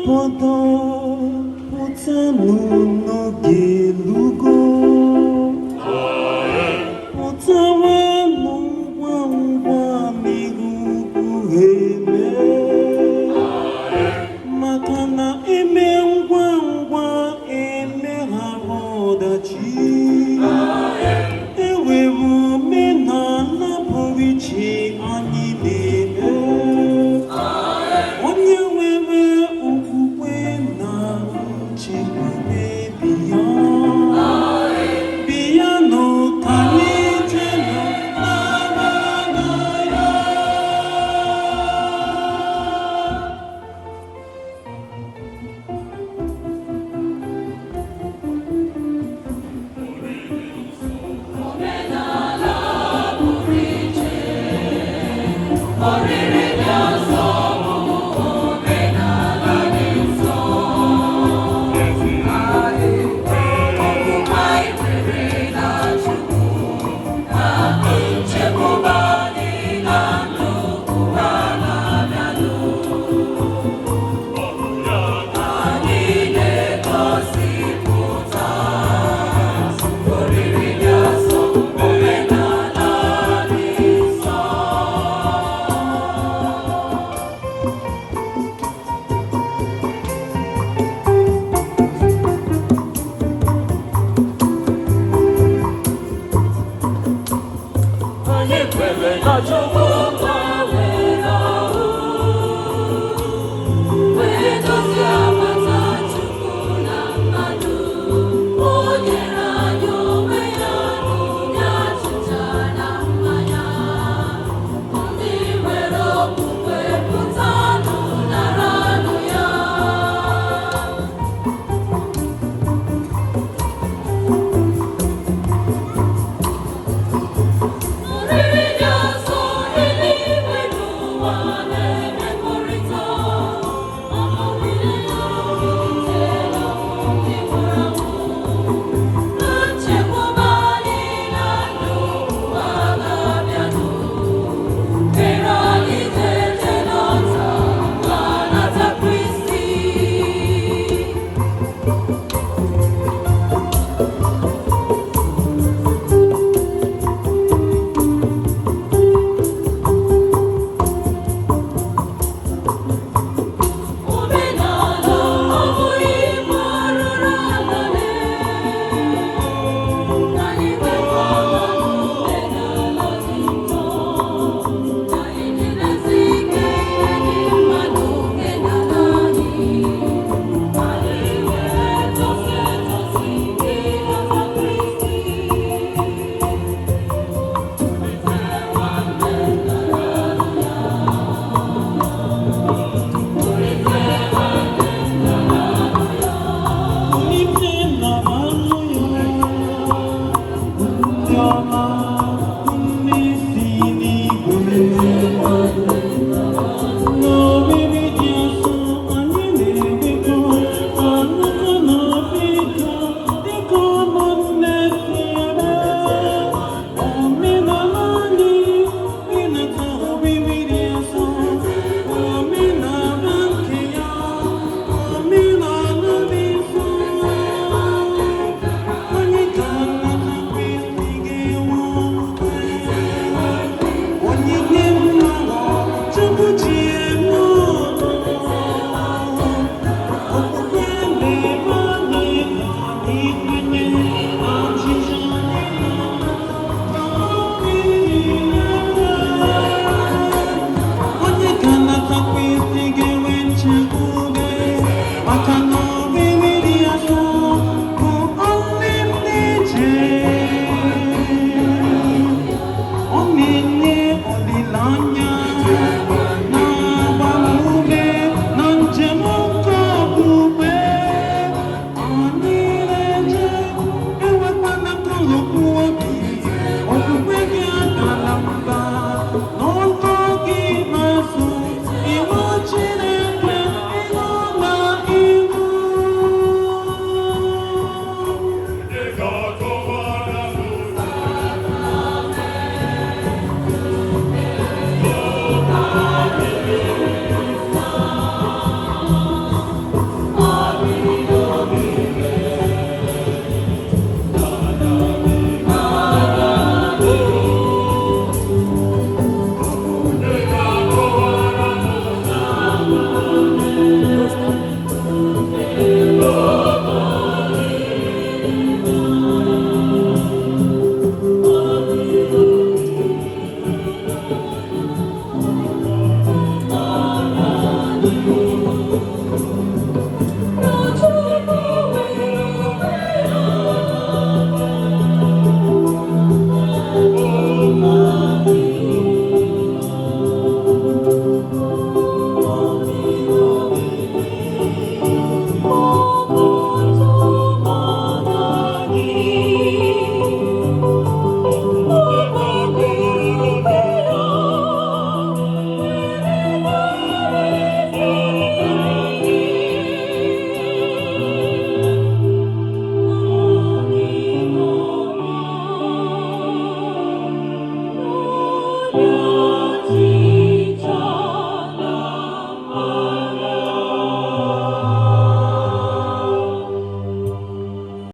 Obodo, pụtanụ n'oge elugo. Pụtawanụ ngwa ngwa n'ihu ugwu eme, maka na eme ngwa ngwa emeghara ọdachi. Enwere omenala pụrụ iche anyị na-eme. Onye nwere okwukwe na nchekwube, bịa, bịanụ ka anyị jenụ n'ama na ya. Omenala pụrụ iche, oriri dị nsọ bụ omenala dị nsọ. Okwukwe anyị nwere na Chukwu na nchekwube anyị na ndụ ụwa na-abịanụ. Anyị na-egosipụta oriri dị nsọ, omenala dị nsọ. Anyị kwere na Chukwu.